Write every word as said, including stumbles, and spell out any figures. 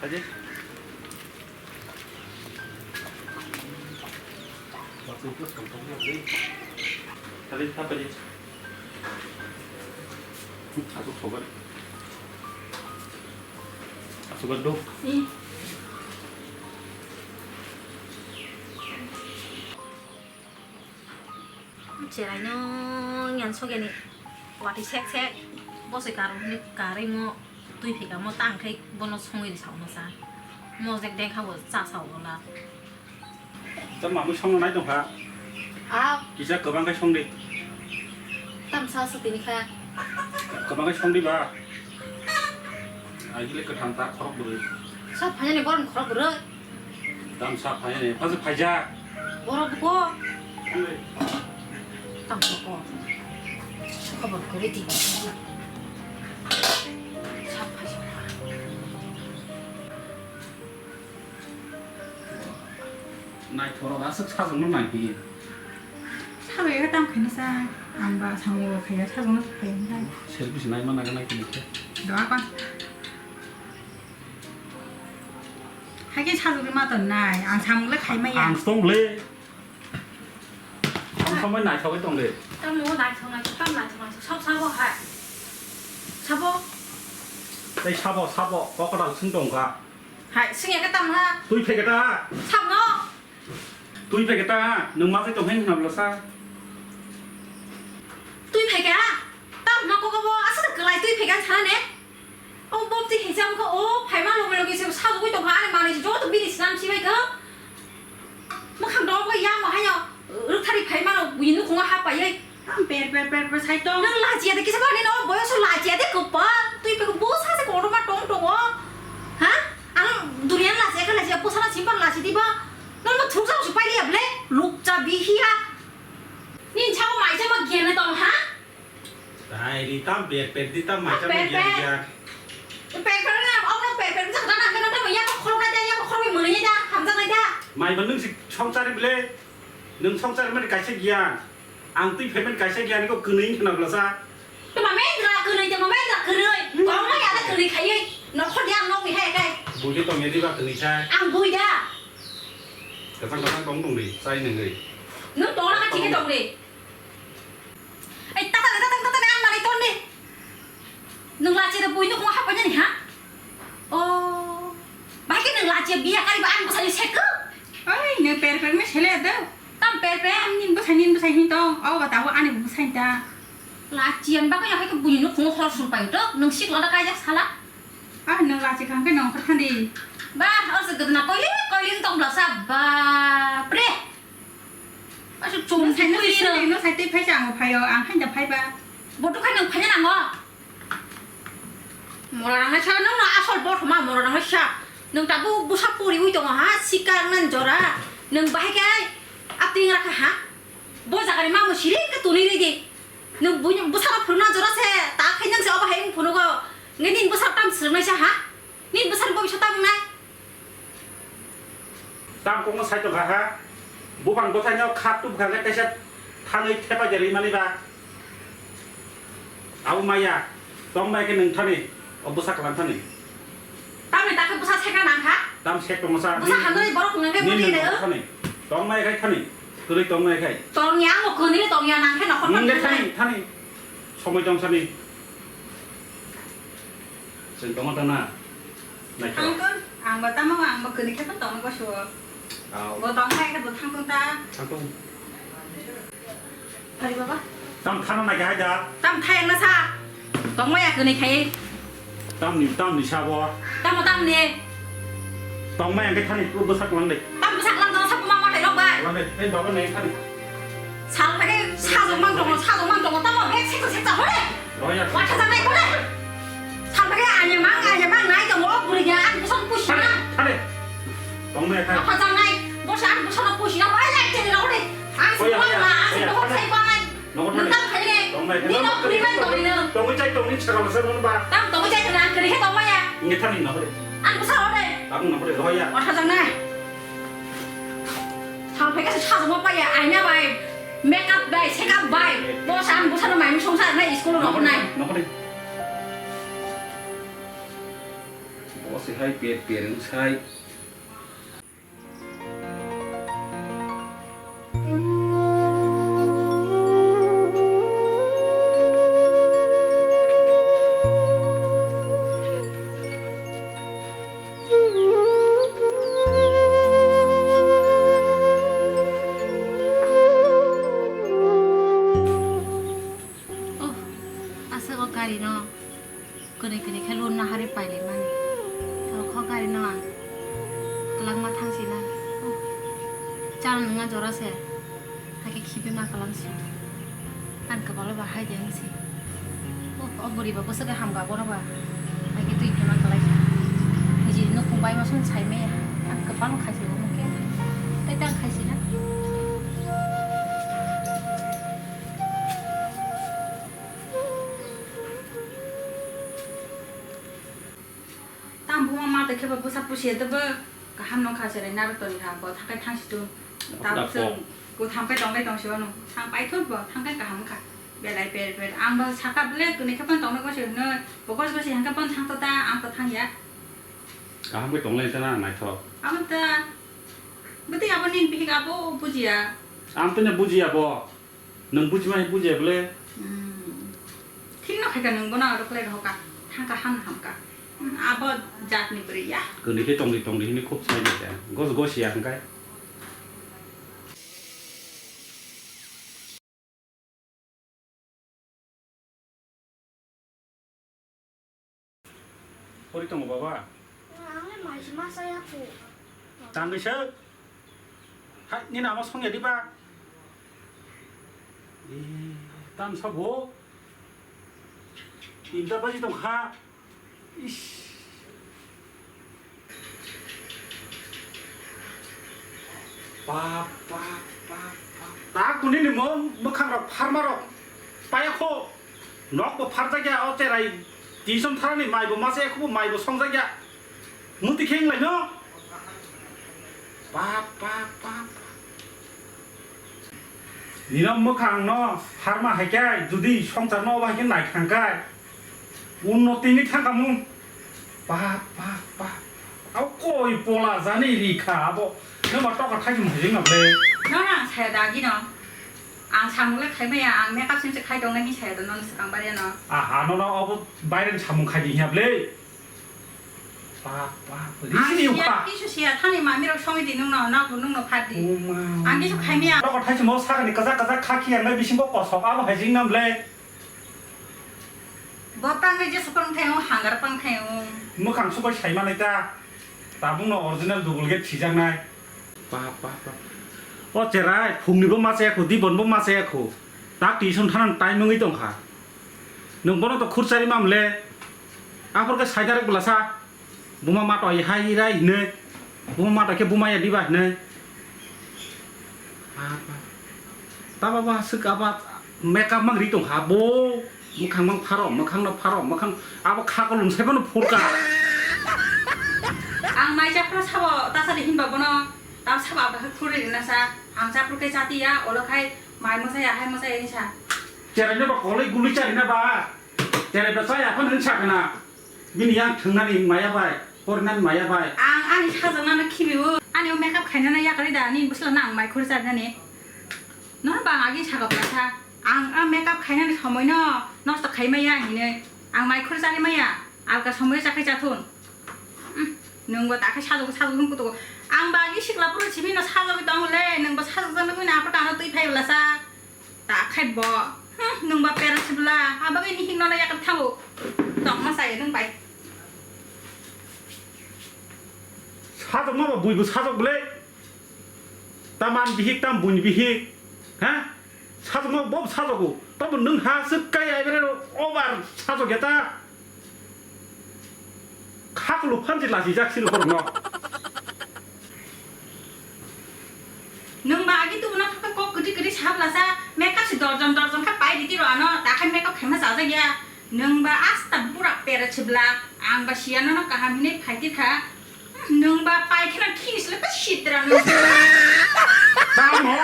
Tadi. Waktu itu sampai tadi. Tadi sampai di. Aku coba. Aku coba dong. Ih. Cheraino nyan sogeni wati sek sek bosoi karwi karwi mo twi phika mo tang khai bono songwi ri sao no sa mo jek deng kha bo cha sao bola. Tamo mui songno nai tongkha. Ah. Kisa kwbang khe songdi. Tamsa se tini kha. Kwbang khe songdi ba. Agile kwthang ta khorok bwrwi. Sa phanya ni borom khorok bwrwi. Tamsa phanya ni phase phaija. Borok bo. Tamsa ko. Khobor kwrwi di. Sa phaija. Naithorok aswk sajwkno naiphai. Sajwk ekha tamo khaina sa, ang ba samung bo khaiya sajwkno khaiya nai. Selfie se naima nangkha nai khe. Do akon. Haikhe sajwk ma ton nai, ang samung le khaimaya. Ang tong le. Ang samai naithogwi tong le. Tamo naithok naithok, tamo naithok naithok, sok sabo hai. Sabo. Tei sabo, sabo, kokodal sing tongkha. Hai, sing ya khe tamo ha. Twi phai khe ta. Sabno. Twi phai khe ta, nwng ma khe tong hai hwnna bwla sa. Twi phai khe ha? Tam na kok bo aswk kwlai twi phai khe sana ne? O bobti hinsa wngkha, o phaima logi logi se sajagwi tongkha, ani manwi se joto bini snam si bai kha. Mwkhang dol bo yang bo haino rwktharwi phaima rok buini nukhungo hap paiwi. Tam per per per per sai tong. Nang lachiya de kisa bani no boyoso lachiya de kwpal. Twi pe bwsa se kotorma tong tongo. Ha? Ang duniya lachiya khe lachiya bwsano simpan lachi diba. Nang ma thuk jang su pai liya ble. Lukcha bihiya. Nin chao mai chama giyan tong ha? Dai ri tam per per di tam mai chama giyan giyan. Per per na, ang no per per jak dana kena tam ya ko khorok na ya ko khorok mani ya hamjak na ya. Mai ban nung si song chari ble. Nung song chari mani kaisa giyan. Ang twi phaimani kaisa giyan ko kwnwi wngkha na bwlasa. Tama mendra kwnwi, tama mendra kwnwi. Tong na ya da kwnwi khaiwi. Nokhor ya nokni hai kai. Buji tong ya diba kwnwi sai. Ang bui da. Katang katang tong tong ri, sai nengri. Nung tong na ka thike tong ri. Ai tata tata tata ang mari ton ni. Nung lachi da bui nung hapanya ni ha? Oh. Bahai ke nung lachi biya kari ba ang bwsani sek. Ai, nung per per me sele do. Tam per per. Nin bwsai, nin bwsai hin tong. Au ba tabo ani bwsai ta. Lachi an ba ko ya ke bui no khung hor sul pai to. Nung sik lada kai jak sala. Ah, nung lachi khang ke nung khan di. Ba, hor se gdna koili koili tong bla sa ba. Pre. Asuk chung nung sai nung sai nung sai tei phai ang phai o, ang hai da phai ba. Botu khai nung phai nang o. Mora nang sa nung asol bothoma mora nang sa. Nung tabu busa puri ui tongo ha, sikar nan jora. Nung bahai kai apting rakha ha. Bo jagani mamu siring ke tuni ri di. Nung bunya busa phurna jora se, ta khai nang se oba hai phunu go. Nge nin busa tam srnai sa ha. Nin busa bo bisa tam nai. Tam kokno sai tongkha ha. Bubang bwthaino kha tubkha khe kaisa thangwi thepa gerwi mani ba. Abo maya, tong bai khe nwng thani, o bwsa kwlang thani. Tamni takhe bwsa sekna nang kha? Tam sek tongo sa. Bwsa hamnani borok nang khe nini bwtwi nwng rw? Thani. Tong bai khai thani. Kwrwi tong bai khai. Tong ya, amo kwrwi tong ya, nang khe nokhor nang khe thani, thani. Somoi tong sani. Chwng tongo ta na? Naikhe. Thangtong, ang bo tamo, ang bo kwrwi khe tongo boso. Aw. Bo tong hai khe bo thangtong ta. Thangtong. Ari baba. Tam thana naikhe hai da. Tam thai ang na sa. Tong maya kwrwi khai. Tamni, tamni sabo. Tamo tamni. Tongmai ang khe thani, o bwsak lang de. Tam bwsak lang tong, sabo ma matai rok bai. Lang de, ei baba nei thani. Sal phai sajwk mang tongo, sajwk mang tongo, tamo bek seksa seksa hore. Roya. Watha janai hore. Sal phai anya mang, anya mang nai tongo, o buri ya, ang bwsak pusi na. Thani, thani. Tongmai thani. Watha janai, bwsa ang bwsano pusi na, bai lai teni rok hore. Ang si bwsak na, ang si bwsak sai bwsak nai. Nogo thani. Nang khai le. Tongmai khe. Ni nok khuri man tongni no. Tongwi chai tongni chakala sa nono ba. Tam tongwi chai tongni ang kwrwi khe tongmaya. Nge thani nohore. Ang bwsa hore. Ang nohore roya. Watha jangnai. Sal phai khe sajwk ma paya, aina bai, makeup bai, setup bai. Bo sa ang bwsano mai mui songsa nai school no nai. Nohore. Bo Hai per per wng sai. Oh, aswk o gari no. Kwnwi kwnwi khe loan no harwi pailaimani. Oro kho gari no ang kwlangma thangsinai. Chana nungna jora se. Hakhe khibi ma kwlangsi. Ani kwbalo ba hai de wngsi. O, o bwrwi ba bwswk khe hamkha bono ba. Hakhe twi phima kwlaisa. Nijini nukhung bai ma song sai maya. Ang kwbangma khaisi bo mukhe. Tei tang khaisi na. Tamo buma ma tongkhe bo bwsa pusi ya tei bo kaham nong kha, cherai naro toni ha, bo thangkai thangsi tu. Tamo chwng ko thangkai tongkai tongsi wano. Thang paithor bo, thangkai kaham kha. Belai per per. Ang bo saka bele kwnwi khe pon tongna gosi hwnwi. Bo gosi gosi hangkhe pon thang to ta, ang to thang ya. Kaham khe tonglai ta na naithok. Amo ta. Bwtwi abo nini bihik abo bujiya. Ang to nya bujiya bo. Nwng bujima hai bujiya bole? Hmm. Thikno khaikha nwng bono aro khlai rohorkha. Thangkha hamno hamkha. Hmm, abo jatni bwrwi ya. Kwnwi khe tongdi tongdi hwnwi khub sai nai kha. Gos gos ya hwnkhe. Pori tongo baba? Ang le mai se ma saya kho. Tangwi se? Hai, nini ama songya diba? Eh, tam sabo? Inta baji tong kha. Ish. Bap, bap, bap, bap. Tak tuni ni mo, mwkhang rok pharma rok. Paya kho. Nok bo pharjakya, o cherai. Tuition tharani mai bo mase, khubo mai bo songjak ya. Muti kheng lai no. Bap, bap, bap, bap. Nino mwkhang no harma hai khe, judi songchar no obo hai khe nai thang khe, unnoti ni thang kha mung. Bap, bap, bap. Abo koi pola jani ri kha abo. Noma toka thaisi mung hajing na ble. No, no, ang saya dagi no. Ang samung le khai maya, ang makeup sim se khai tong nai saya do non swkang bari no. Aha, no, no, obo baireng samung khai di hiya ble. Bap, bap, ang risi ni siya, ukha. Kisu siya, thani mami rok songwi di nungno, nokbo nungno phat di. Oh, ma. Ang kisu khai maya. Nokho thaisi mo sakni kwchak kwchak kha khiya nai bisingo kosok abo hai jing nam le. Bo tangwi jesa pang thai o, hangar pang thai o. Mwkhang sukoi sai manai ta. Tabuk no original duplicate sijak nai. Bap, bap, bap. O cherai, phungni bo ma chaya kho, dibon bo ma chaya kho. Tak tuition thanan time wngwi tong kha. Nwng bono to khurchari mam le. Aphor khe sai direct bwlasa. Buma mato hai rai hine. Buma mato khe buma ya diba hine. Taba ba swk aba makeup mang ri tong ha bo. Mwkhang mang pharo, mwkhang no pharo, mwkhang abo kha kolom sai bono phurka. Ang mai chapra sabo tasari himba bono. Tam sabo abo khuri rina sa. Ang chapru khe chati ya, olo khai mai mosa ya, hai mosa ya sa. Cherai no ba koloi gului chari na ba. Cherai ba chaya phano hinsa khna. Bini yang thwngnani maya bai, porinani maya bai. Ang ani sajaknano khibiu, ani o makeup khainano yakarwi da, ani bwsla na ang mai khuri charinani. Nono ba ang agi saga bwlasa, ang a makeup khainani somoino nosto khai maya hinwi. Ang mai khuri chari maya, alka somoio chakhai chathun. Hmm, nwngbo takhe sajagwi sajagwi wng kutugo. Ang ba agi sikla phuru simi no sajagwi tongo le, nwngbo sajagjaknai wngwi na aphuru ano twi phai bwlasa. Ta khai bo. Hmm, nwng ba pera sibla. Abagwi ni hing nono yakar thango. Tong ma sai nwng bai. Sajok ma ba bui bo sajok bwle. Taman bihik tam bui bihik. Ha? Sajok ma bo sajok o. Tobo nwng ha sik kai ai bere over sajok ya ta. Khakulu phansi lasi jak sini borokno. Nwng ba agi tubuno kok kwtwi kwtwi sablasa makeup si dorjon dorjon kha pai riti ro ano ta khai makeup khaima chajak ya. Nwng ba asta bura pera sibla ang ba siya nono kaham hinwi phaiti kha. Nwng ba pai kheno thini sile ta sitra nwng. Tamo.